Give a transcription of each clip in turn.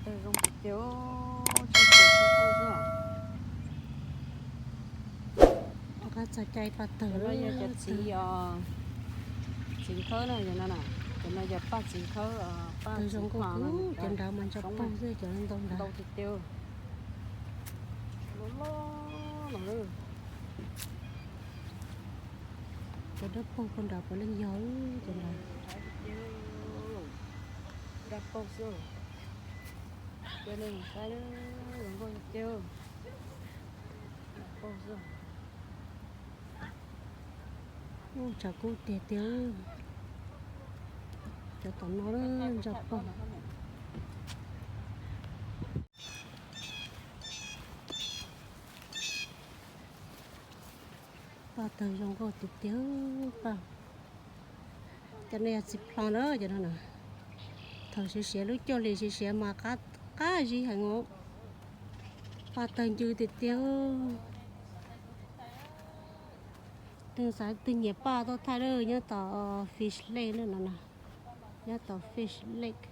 Tawg zoo tiag tiag, tsis tawg tsis tawg xwb. Rov qab txog caij paj tawg no yog cov txiv, txiv nkhawb na, cov no na, cov no yog paj txiv nkhawb, paj tawg zoo nkauj, cov nrad mas ntsa paug xwb, cov ntau ntau tiag tiag. Loj loj no. Cov dawb paug puag nrad puav leej yog cov nrad. Dawb paug xwb. Cov no saib zoo nkauj tiag. Dawb paug xwb. Ub, tshav kub tiag tiag. Cov tom no ntsa paug. Paj tawg zoo nkauj tiag tiag paj. Cov no yog txiv plho na, cov no na. Thaum siav siav lub cuaj hlis siav siav mas qab zib heev os. Paj tawg ncw tiag tiag. Twg xav twg nyiam paj tuaj thaij lawm, nyob tom Fish Lake no na, nyob tom Fish Lake.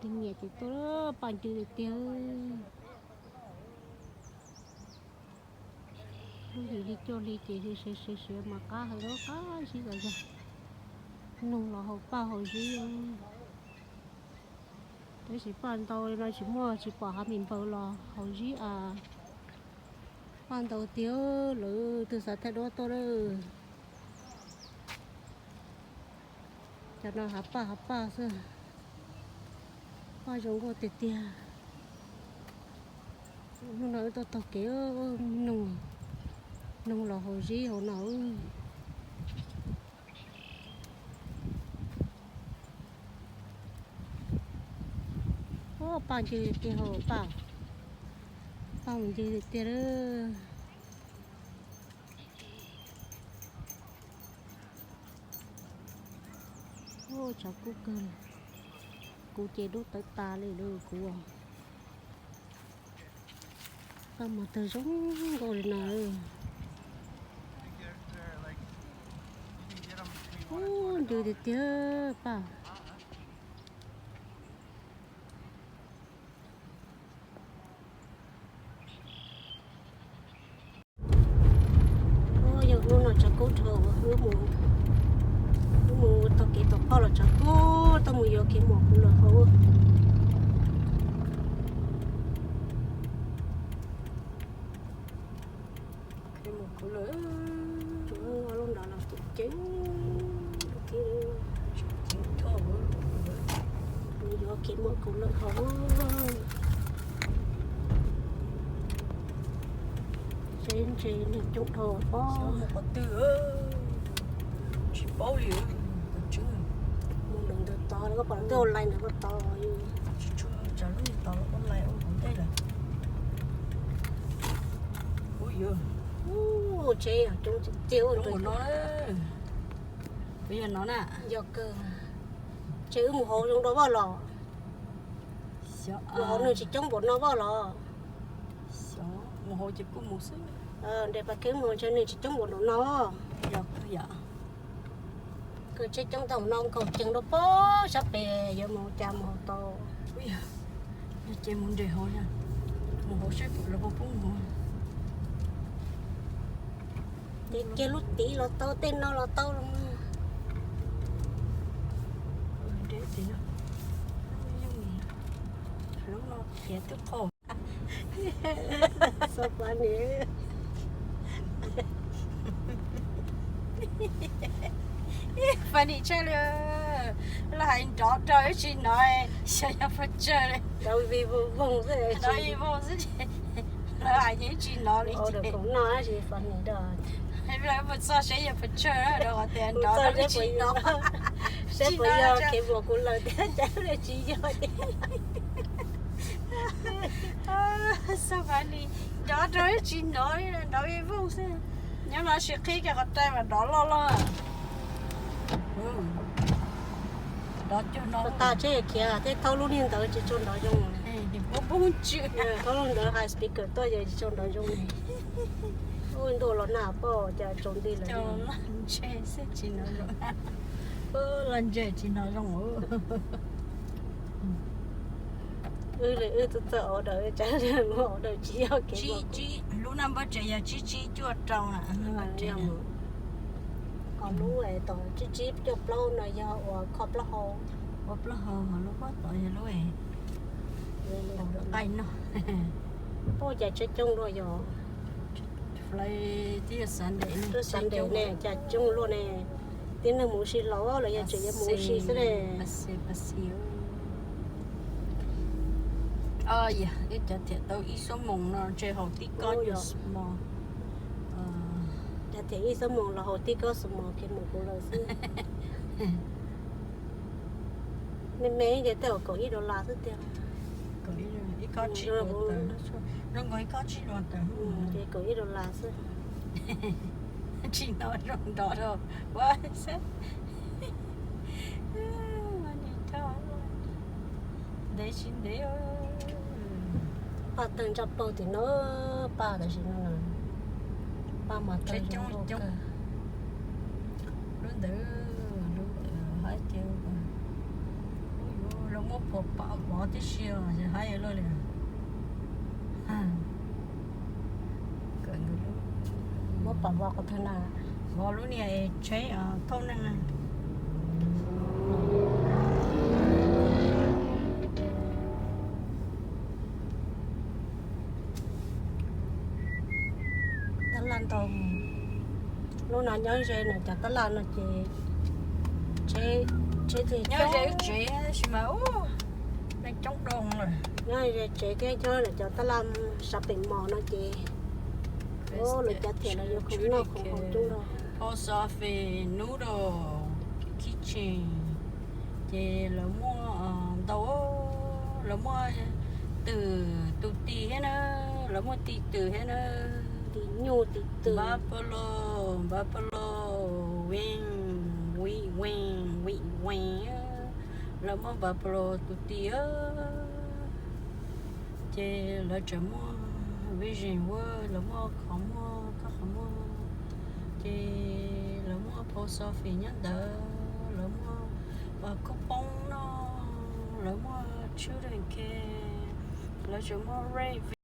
Twg nyiam ces tuaj, paj ncw tiag tiag. Lub hlis li cuaj hli ces siav siav siav mas qab heev, qab zib zog zog. Noog los haus paj haus zib. Tab sis paj ntau li no tsis muaj, tsis pom hav mis npaws los haus zib a. Paj ntau tiag, lawv twg xav thaij duab tuaj lawm. Cov no hav paj hav paj xwb. Paj zoo nkauj tiag tiag. Hnub no wb tuaj taug kev, noog, noog los haus zib hauv no. Paj ncw tiag hauv paj, paj mus ncw tiag tiag lawm. Tshav kub kawg, kuv ces dub tawv tas li lawm kuv. Paj mas tawg zoo nkauj li no. Ub, ncw tiag tiag paj. Yog hnub no tshav kub dhau, wb mus, wb mus taug kev tom qoj los tshav kub, tuaj mus yuav kev muam kuv lawm hauv. Kev muam kuv lawm, lub nrad los ceev ceev, mus yuav kev muam kuv lawm hauv. Seb ntse neeg coob dhau pob. Qhov twg tsis paub li, mus ntawm ntawd tod, koj pom twb online ntawd koj tod. Tsis tshua tsam lub tod los online ua kuv ntej lawm. Ub yog, ub, tsheb coob tiag tiag ua no. Kuv yog no na. Yog kawg. Tsheb wb mus hauv zoo dua vaj los. Mus hauv nws tsis coob npaum no vaj los. Mus hauv ces kuj mus xwb. Nres pas kev mus ntshe nws tsis coob npaum no. Yog kawg yom. Kawg tsheb coob tau no nkaus ceev rau pob sab pem yuav mus cas mus hauv tau. Yog ces mus nres hauv, mus hauv seb puas lawv puas pub mus. Ces kiag lub tid los tau, tej no los tau los. Nres tid no, lub no khiav twb qaug. So funny. Funny tshaj li, lawv hais nrov rau ib tsis hnov, xyov yog pes tsawg li. Nrov vij voog voog xwb, nrov vij voog xwb ces lawv hais ces ib tsis hnov li. Lawv mus txog seb yog pes tsawg rau tias nrov rau ib tsis hnov. Seb puas yog kev muam kuv lawm thiab cas tsis yog. So funny, nrov rau ib tsis hnov li, nrov vij voog xwb. Nyob no sis qhib kiag qhov rai mas nrov loj loj. Nrov cuag no tas tsheb khiav thiab, thaub lub niag ntawd tsis tshua nrov zoo. Thaub lub ntawd hais speaker tuaj ces tsis tshua nrov zoo. Ua ntuj los nag poj cas tsaus nti lawm. Los ntse tsis hnov zoo. Los ntse tsis hnov zoo. Wb li wb txawj txawj order, cas muaj order tsis yog kev. Lub naj npawb tsev yog tsib tsib cuaj rau na. Qhov lub tom tsib tsib cuaj plaub no yog uas kho plaub hau. Ua plaub hau, ho lub huab tod yog lub qaij no. Puj, cas tsheb coob dua yog. Twb Sunday ne, cas coob luaj ne. Tib neeg mus ua si los los yog tseem yuav mus ua si xwb ne. Yog ib cov thiam tau ib xuab moos no ntshe haus tib kob small. Cov thiam ib xuab moos los haus tib kob small kiag mus kuv lawm xwb. Me me ces tej zaum kaum ib dollar xwb tiag. Zoo nkaus ib kob tsib dollar xwb. Tsis hnov zoo nrov rau ua xwb. Ntev tsis ntev. Paj tawg ntsaj paug tim no, paj tam sim no na. Paj mas tawg coob coob. Lub ntawd, lub ntawd hais tias lub yuav los muab phuam pam vov tib si os, yog hais luaj li. Muab pam vov qhov twg na? Vov lub niag tsheb thauj neeg na. Tab laj ntau. Lub no nyob ze no cov tab laj no ces tsheb, tsheb nyob ze wb tsev tab sis mas neeg coob dua lawm. Nyob ze tsev thiab nyob no cov tab laj sab pem mos no ces lawv cov thiam los yuav khoom noj khoom haus coob dua. Post office, noodle, kitchen. Ces lawv muaj ntau, lawv muaj twm tus tis thiab na, lawv muaj tis twm thiab na. Tis nyuj tis twm. Buffalo, buffalo wing, wing, wing, wing, wing. Lawv muaj buffalo tus tis. Ces lawv tseem muaj Vision World, lawv muaj qhov muag, koj qhov muag. Ces lawv muaj post office nyob ntawd, lawv muaj coupon no, lawv muaj children care, lawv tseem muaj rate.